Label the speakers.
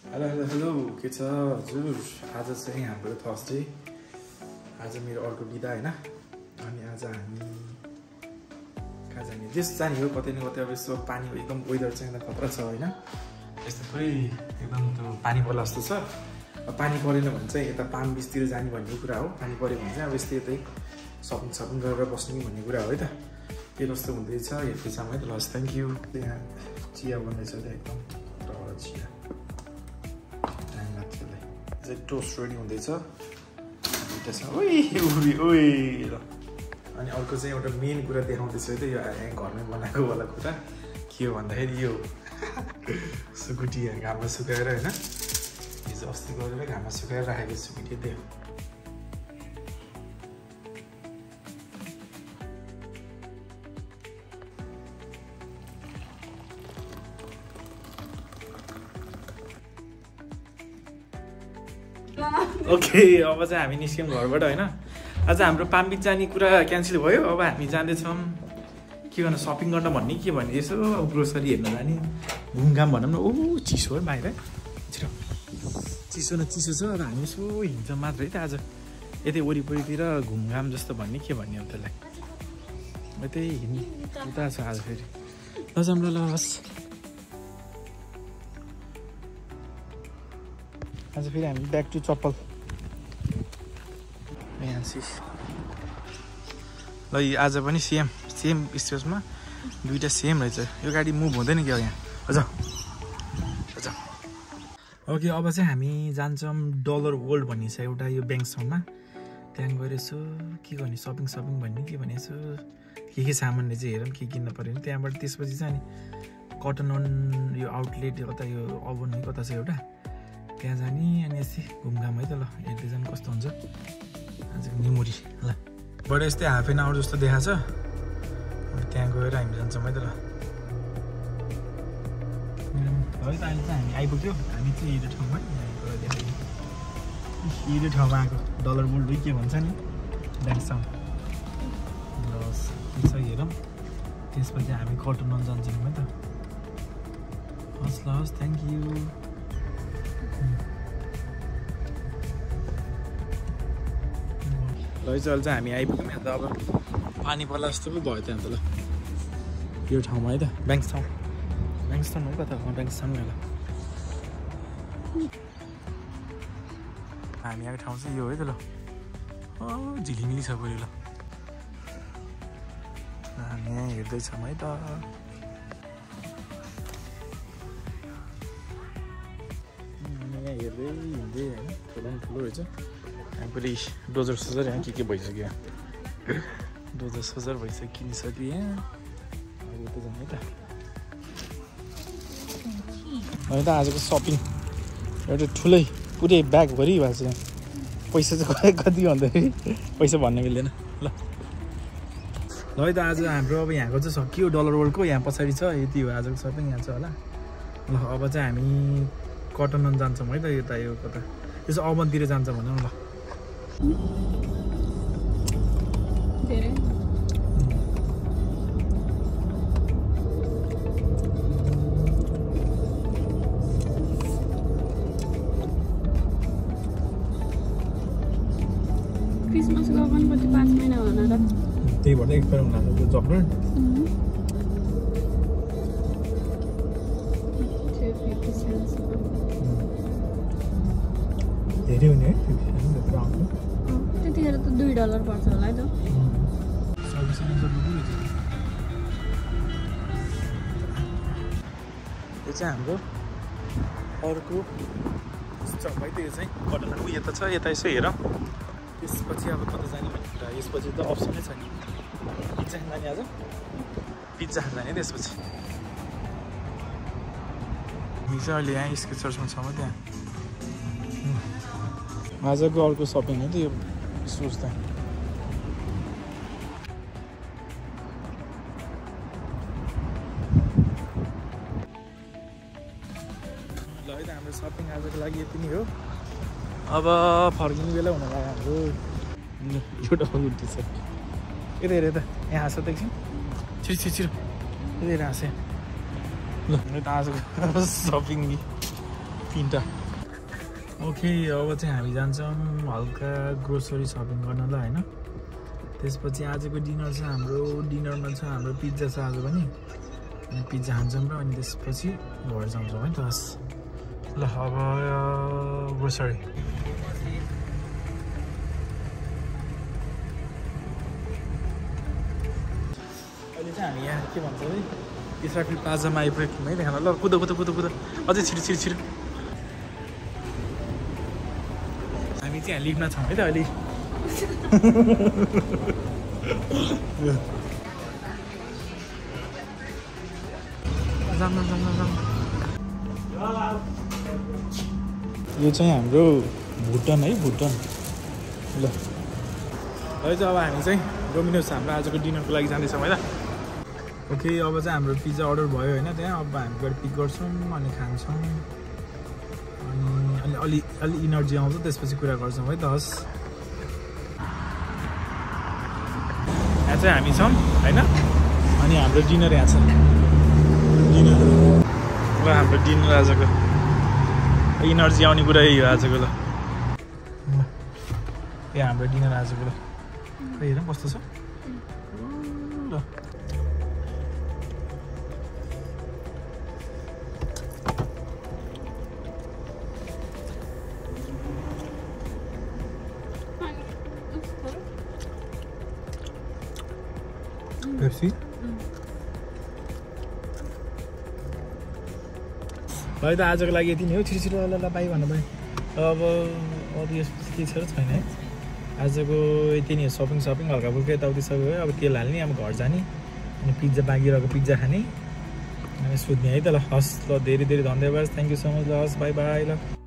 Speaker 1: hello के छ हजुर आज चाहिँ हाम्रो थर्सडे आज मेरो अर्को बिदा हैन अनि आज हामी कहाँ जाने जस जाने हो कतै न कतै अब यसो पानी एकदम वेदर चाहिँ एकदम खतरा छ हैन यस्तो पुरै एकदम त्यो पानी पर्ला जस्तो छ पानी परेन भने चाहिँ यता पाम बिचतिर जाने भन्ने कुरा हो पानी पऱ्यो भने चाहिँ अब यस्तै सपिङ गरेर बस्ने भन्ने कुरा हो है त के कस्तो हुँदैछ हेर्दैछ है त लस थ्याङ्क यू यहाँ चिया बन्दैछ एकदम र चिया टोस्ट रेडी हुँदैछ अनि अर्को चाहिँ एउटा मेन कुरा देखाउँदैछु है त यो घरमै बनाएको वाला कुरा के हो भन्दाखेरि यो सुकुटी घाममा सुकाएर होइन हिजो अस्ति गरेर घाममा सुकाएर राखेको सुकुटी त्यही हो ओके अब चाहिँ हामी निस्क्यौँ घरबाट होइन आज हाम्रो पामबिच जाने कुरा क्यान्सल भयो अब हामी जाँदैछौँ के गर्नु सपिङ गर्न भन्ने के भन्ने यसो अब ग्रोसरी हेर्न जाने घुमघाम भनौँ न ओ चिसो हो भाइ छिटो चिसो न चिसो छ अब हामी यसो हिँड्छौँ मात्र है त आज यतै वरिपरितिर घुमघाम जस्तो भन्ने के भन्ने हो त्यसलाई यतै हिँड्ने उता छ आज फेरि लस हाम्रो लस आज फेरि हामी ब्याक टु चप्पल ल आज पनि सेम स्टेजमा दुईवटा सेम रहेछ यो गाडी मुभ हुँदैन क्या यहाँ हजुर ओके अब चाहिँ हामी जान्छौँ डलर वर्ल्ड भन्ने छ एउटा यो ब्याङ्कसम्ममा त्यहाँ गएर यसो के गर्ने सपिङ भन्ने के भने यसो के सामानले चाहिँ हेरौँ के किन्न पऱ्यो भने त्यहाँबाट त्यसपछि चाहिँ अनि कटन अन यो आउटलेट कता यो अभन है कता छ एउटा त्यहाँ जाने अनि यस्तै घुमघाम है त ल हेर्दै जानु कस्तो हुन्छ आजको मेमोरी ल बडा यस्तै हाफ एन आवर जस्तो देखाएको छ अब त्यहाँ गएर हामी जान्छौँ है त ल है त अहिले चाहिँ हामी आइपुग्यो हामी चाहिँ हिँड्ने ठाउँमा हिँड्ने ठाउँमा आएको डलर वर्ल्ड के भन्छ नि ब्याङ्कसम्म लस के छ हेरौँ त्यसपछि हामी कटन जान्छौँ है त हस् ल हस् थ्याङ्क यू लैजाल चाहिँ हामी आइपुग्यौँ यहाँ त अब पानी पर्ला जस्तो पो भयो त्यहाँ त ल यो ठाउँमा है त ब्याङ्कस्टाउन हो कता हो ब्याङ्कस्टाउन होला हामी आएको ठाउँ चाहिँ यो है त ल झिलिमिली छ पऱ्यो ल हामी यहाँ हेर्दैछौँ है त हेर्दै हिँड्दै होइन ठुलो रहेछ हामी पनि डोजर सोजर यहाँ के भइसक्यो डोजर सोजर भइसक्यो किनिसक्यो यहाँ अब उता जाने है त होइन त आजको सपिङ एउटा ठुलै पुरै ब्यागभरि भएको छ यहाँ पैसा चाहिँ कति भन्दाखेरि पैसा भन्न मिल्दैन ल है त आज हाम्रो अब यहाँको चाहिँ सकियो डलर वर्ल्डको यहाँ पछाडि छ यति हो आजको सपिङ यहाँ छ होला ल अब चाहिँ हामी कटन जान्छौँ है त यता यो कता यसो अवनतिर जान्छ भनौँ ल
Speaker 2: क्रिसमसको पनि पछि 5 महिना होला र
Speaker 1: त्यही भएर एक्सपायर हुन लाग्यो त्यो चक्लेट धेरै हुने है
Speaker 2: त्यतिखेर त $2 पर्छ होला है त
Speaker 1: यो चाहिँ हाम्रो अर्को स्टप है त यो चाहिँ कटन उयो त छ यता यसो हेरौँ त्यसपछि अब कता जाने भन्ने कुरा यसपछि त अप्सनै छ नि पिज्जा खान जाने आज पिज्जा खान जाने त्यसपछि हामी चाहिँ अहिले यहाँ स्केच चर्चमा छौँ त्यहाँ आजको अर्को सपिङ हो त यो सुज त ल है त हाम्रो सपिङ आजको लागि यति नै हो अब फर्किने बेला हुन लाग्यो हाम्रो एउटा गुटी छ यता हेर त यहाँ हाँस त एकछिन छिटो यता हेर हाँसे ल त आजको सपिङ 3टा ओके अब चाहिँ हामी जान्छौँ हल्का ग्रोसरी सपिङ गर्नलाई हैन त्यसपछि आजको डिनर चाहिँ डिनरमा छ हाम्रो पिज्जा छ आज पनि अनि पिज्जा खान्छौँ र अनि त्यसपछि घर जान्छौँ है त ल अब ग्रोसरी अहिले चाहिँ हामी यहाँ के भन्छ है इस्राफिल प्लाजामा आइपुग्यौँ है देखाउन ल कुद अझै छिटो हामी चाहिँ लिफ्टमा छौँ है त अहिले यो चाहिँ हाम्रो भुटान है भुटान ल है त अब हामी चाहिँ डोमिनोस हाम्रो आजको डिनरको लागि जाँदैछौँ है त ओके अब चाहिँ हाम्रो पिज्जा अर्डर भयो होइन त्यहाँ अब हामी गएर पिक गर्छौँ अनि खान्छौँ अनि अलि इनर्जी आउँछ त्यसपछि कुरा गर्छौँ है त हस् यहाँ चाहिँ हामी छौँ होइन अनि हाम्रो डिनर यहाँ छ डिनर ल हाम्रो डिनर आजको इनर्जी आउने कुरा यही हो आजको ल यहाँ हाम्रो डिनर आजको ल हेर कस्तो छ ल पेप्सी है त आजको लागि यति नै हो छिटो ल बाई भन्नु भयो अब अरू यसपछि के छ र छैन है आजको यति नै सपिङ हल्का फुल्का यताउति सबै भयो अब तेल हाल्ने अब घर जाने अनि पिज्जा बाँकी रहेको पिज्जा खाने अनि सुत्ने है त ल हस् ल धेरै धन्यवाद थ्याङ्क यू सो मच ल हस् बाई ल